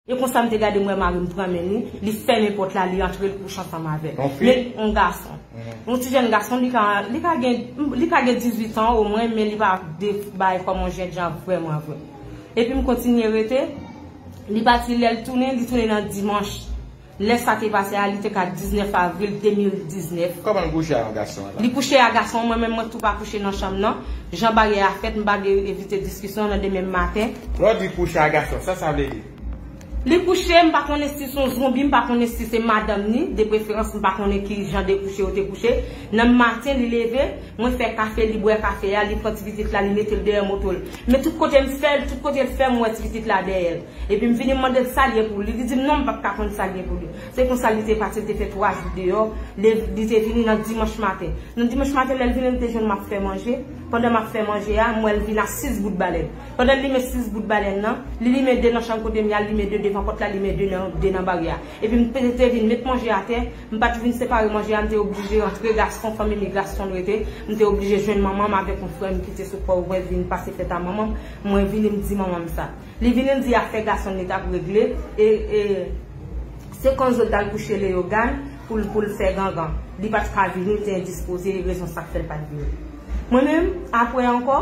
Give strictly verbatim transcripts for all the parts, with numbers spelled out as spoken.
E konsa m te gade, m wè mari m pran men li, li fèmen pòt la, li antre, l kouche ansanm avè l. Yon fi? Men yon gason. Mhm. Yon ti jèn gason, li ka, li ka gen, li ka gen dizuit an omwen, men li pa de bay kòm yon jènjan vrèman vre. Epi m kontinye rete, li pati, lè l tounen, li tounen nan dimanch. Lè sa te pase a, li te ka diznèf avril de mil diznèf. Kòman l kouche a yon gason an la? Li kouche a gason, mwen menm mwen tou pa kouche nan chanm nan. Jan baryè a fèt, m pa vle evite diskisyon nan demen maten. Lè w di kouche a gason, sa sa vle di? Li kouche, m pa konnen si se yon zonbi, m pa konnen si se madanm ni, de preferans, m pa konnen ki jan de kouche yo te kouche. Nan maten, li leve, mwen fè kafe, li bwè kafe a, li pran ti pitit la, li mete l dèyè moto l. Men tout kote m fè, tout kote l fè, m wè ti pitit la dèyè l. Epi m vini m mande l sa l ye pou li. Li di m non, m p ap ka konn sa l ye pou li. Se konsa li te pase, li te fè twa jou deyò. Li, li te vini nan dimanch maten. Nan dimanch maten, lè l vini, li te jwenn m ap fè manje. Pandan m ap fè manje a, m wè l vin ak sis bout balèn. Pandan l limen sis bout balèn nan, li limen de nan chanm kote m ye a, li limen de devan pòt la, li limen de nan, de nan baryè a. Epi m te, te vin met manje atè, m pa t vin separe manje a, m te oblije rantre, gason, fanmi m e gason l rete, m te oblije jwenn manman m avèk yon frè m ki te sou Pòtoprens vin pase fèt a manman m, mwen vini m di manman m sa. Li vini l di afè gason l li t ap regle, e, e, se konn zòt t al kouche Leyogàn pou l, pou l fè gangan. Li pa t ka vini, li te endispoze, e rezon sa k fè l pa t vini. Mwen menm, apre ankò,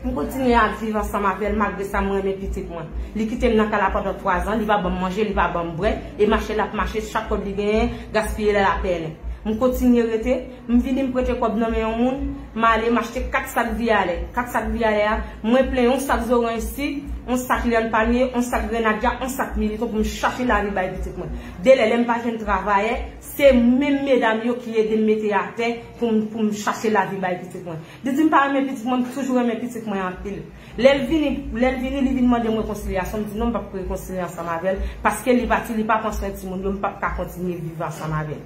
m kontinye ap viv ansanm avè l, malgre sa m renmen pitit mwen. Li kite m nan kay la pandan twa zan, li pa ban m manje, li pa ban m bwè, e mache l ap mache, chak kòb li genyen, gaspiye l al a pèlen. M kontinye rete, m vini m prete kòb nan men yon moun, m ale m achte kat sak vyalè. Kat sak vyalè a, mwen plen yon sak zoranj si, yon sak lyann palmye, yon sak grenadya, yon sak militon pou m chache lavi bay pitit mwen. Delè lè m pa jwenn travayè, se menm medam yo ki ede m mete atè pou m, pou m chache lavi bay pitit mwen. Li di m pa renmen pitit mwen, m toujou renmen pitit mwen anpil. Lè l vini, lè l vini, li vin mande m rekonsilyasyon, m di non, m p ap rekonsilye ansanm avè l, paske li pati, li pa pran swen timoun yo, m p ap ka kontinye viv ansanm avè l.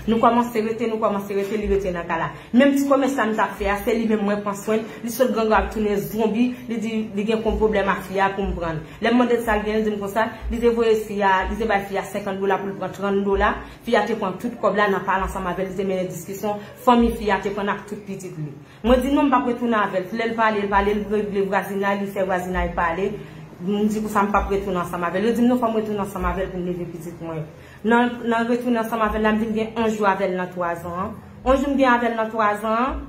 Nou kòmanse rete, nou kòmanse rete, li rete nan kay la. Menm ti komès la m t ap fè a, se li menm mwen pran swen l. Li sot grangou ap tounen zonbi, li di li gen kon pwoblèm ak fi a pou m pran l. Lè m mande l sa l gen, li di m konsa, li te voye fi a, li te bay fi a senkant dola pou l pran trant dola. Fi a te pran tout kòb la nan pale ansanm avè l, li te mennen diskisyon, fanmi fi a te pran ak tout pitit li. Mwen di non, m p ap retounen avè l. Lè l pale, l pale, l regle vwazinay, li fè vwazinay pale. M di konsa m p ap retounen ansanm avè l. Yo di m non, fò m retounen ansanm avè l pou m leve pitit mwen. Nan, nan retounen ansanm avè l la, m vin gen onz jou avè l nan twa zan an. Onz jou m gen avè l nan twa zan an,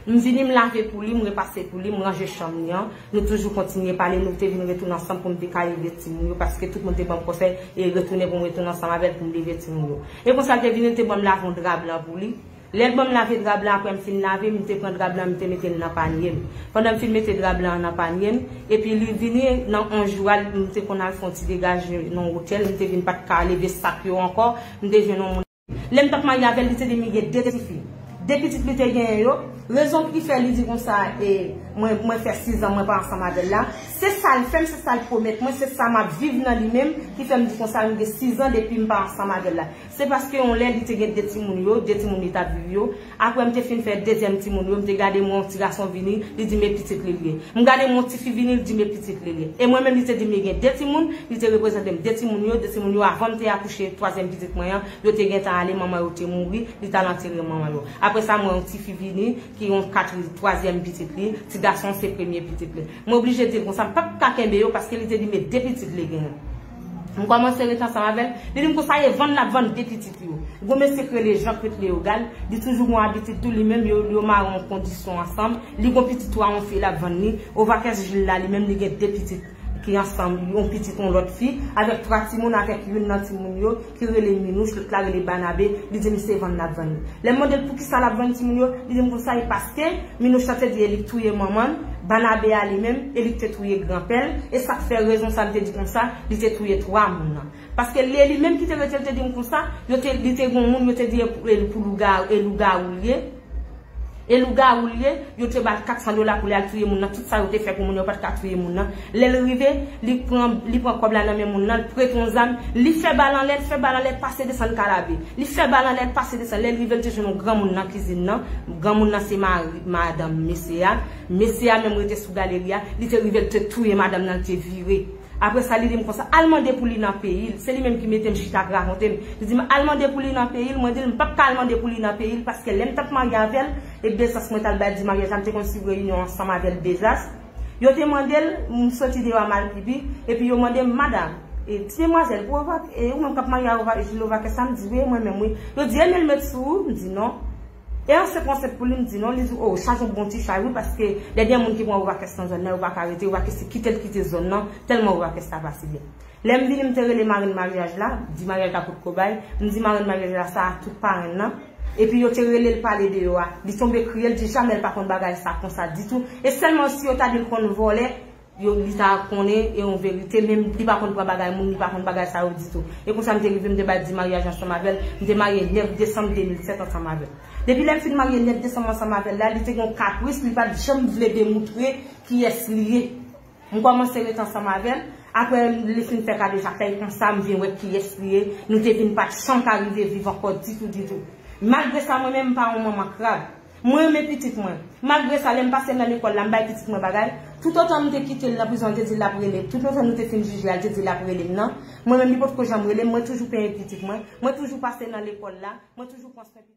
m vini m lave pou li, m repase pou li, m ranje chanm li an. Nou toujou kontinye pale, nou te vin retounen ansanm pou m te ka leve timoun yo, paske tout moun te ban m konsèy e retounen pou m retounen ansanm avè l pou m leve timoun yo. E konsa l te vini, l te ban m lave yon dra blan pou li. Lè l ban m lave dra blan, apre m fin lave, m te pran dra blan, m te mete l nan panye m. Pandan m fin mete dra blan an nan panye m, epi li vini nan onz jou a, m te konn al fè yon ti degaje nan yon otèl, m te vin pa t ka leve sak yo ankò, m te jwenn yon moun. Lè m t ap marye avè l, li te di m li gen de tifi. De pitit li te genyen yo. Rezon ki fè li di konsa, e, mwen, mwen fè sis zan mwen pa ansanm avè l la, se sa l fè m, se sa l pwomèt mwen, se sa m ap viv nan li menm, ki fè m di konsa, m gen sis zan depi m pa ansanm avè l la. Se paske yon lè li te gen de timoun yo, de timoun li t ap viv yo. Apre m te fin fè dezyèm timoun yo, m te gade m wè yon ti gason vini, li di m e pitit li l ye. M gade m wè yon tifi vini, li di m e pitit li l ye. E mwen menm li te di m li gen de timoun, li te reprezante m de timoun yo, de timoun yo avan m te akouche twazyèm pitit mwen an, yo te gentan ale, manman yo te mouri, li t al antere manman yo. Apre sa m wè yon tifi vini, ki yon katri-, twazyèm pitit li, ti gason se premye pitit li. Mwen oblije di l konsa, m p ap ka kenbe yo paske li te di m e de pitit li genyen. M kòmanse rete ansanm avè l, li di m konsa e vann l ap vann de pitit yo. Gon mesye k rele Jean Claude Leogane, li toujou gon abitid tou li menm, yo, yo mare yon kondisyon ansanm, li gon pitit tou a yon fi l ap vann li. Ovakès Jil la li menm li gen de pitit ki ansanm, yon pitit yon lòt fi, avèk twa timoun, avèk youn nan timoun yo, ki rele Minouch, lòt la rele Banabe, li di m se vann l ap vann li. Lè m mande l poukisa l ap vann timoun yo, li di m konsa e paske Minouch la te di e li k touye manman l, Banabe a li menm, e li k te touye granpè l, e sa k fè rezon sa l te di konsa, li te touye twa moun nan. Paske li, li menm ki te rete, l te di m konsa, yo te, li te gon moun, yo te di e pou, e pou lougawou, e lougawou l ye. E lougawou l ye, yo te ba l kat san dola pou li al touye moun nan. Tout sa yo te fè pou moun yo pa t ka touye moun nan. Lè l rive, li pran, li pran kòb la nan men moun nan, l prete yon zam, li fè bal anlè, l fè bal anlè, pase desann kalabe. Li fè bal anlè, l pase desann. Lè l rive, l te jwenn yon granmoun nan kizin nan. Granmoun nan se mari, madanm mesye a. Mesye a menm rete sou galeri a. Li te rive, l te touye madanm nan, l te vire. Apre sa, li di m konsa, al mande pou li nan peyi l. Se li menm ki mete m chita ak rakonte m. Li di m, al mande pou li nan peyi l. Mwen di l, m p ap ka al mande pou li nan peyi l, paske lè m t ap marye avè l, e Bezas mwen t al bay di maryaj la, m te konn swiv reyinyon ansanm avè l, Bezas. Yo te mande l, m soti deyò a m al pipi, epi yo mande m, "Madanm, e, ti demwazèl, pou Ova, e, ou menm k ap marye a Ova, Jules Ovakès la?" M di, "Wi, e mwen menm, wi." Yo di, "Emil met sou ou?" M di, "Non." E an se konsèp pou li, m di, "Non." Li di, "O, chaje yon bon ti chay, wi, paske dènye moun ki pran Ovakès nan zòn nan, yo pa ka rete, Ovakès te kite l kite zòn nan, tèlman Ovakès la pase byen." Lè m vini, m te rele marenn maryaj la, di maryaj la potko bay, m di marenn maryaj la sa a tout parenn nan. Epi yo te rele l pale de yo a. Li tonbe kriye, l di jamè l pa konn bagay sa konsa ditou. E sèlman si yo ta di l konn vòlè, yo, li ta konnen e yon verite, men li pa konn pran bagay moun, li pa konn bagay sa yo ditou. E konsa m te rive, m te bay di maryaj ansanm avè l, m te marye nèf desanm de mil sèt ansanm avè l. Depi lè m fin marye nèf desanm ansanm avè l la, li te gen yon kapris, li pa t janm vle demoutre kiyès li ye. M kòmanse ret ansanm avè l. Apre, li fin fè kadejak la, e konsa m vin wè kiyès li ye. Nou te vin pa t janm ka rive viv ankò ditou, ditou. Malgre sa, mwen menm, m pa yon manman krab. Mwen renmen pitit mwen. Malgre sa, lè m pase nan lekòl la, m bay pitit mwen bagay. Toutotan m te kite l nan prizon, l te di l ap rele m. Toutotan nou te fin jije a, l te di l ap rele m nan. Mwen menm, li potko janm rele m. Mwen toujou penyen pitit mwen. Mwen toujou pase nan lekòl la. Mwen toujou pran swen pitit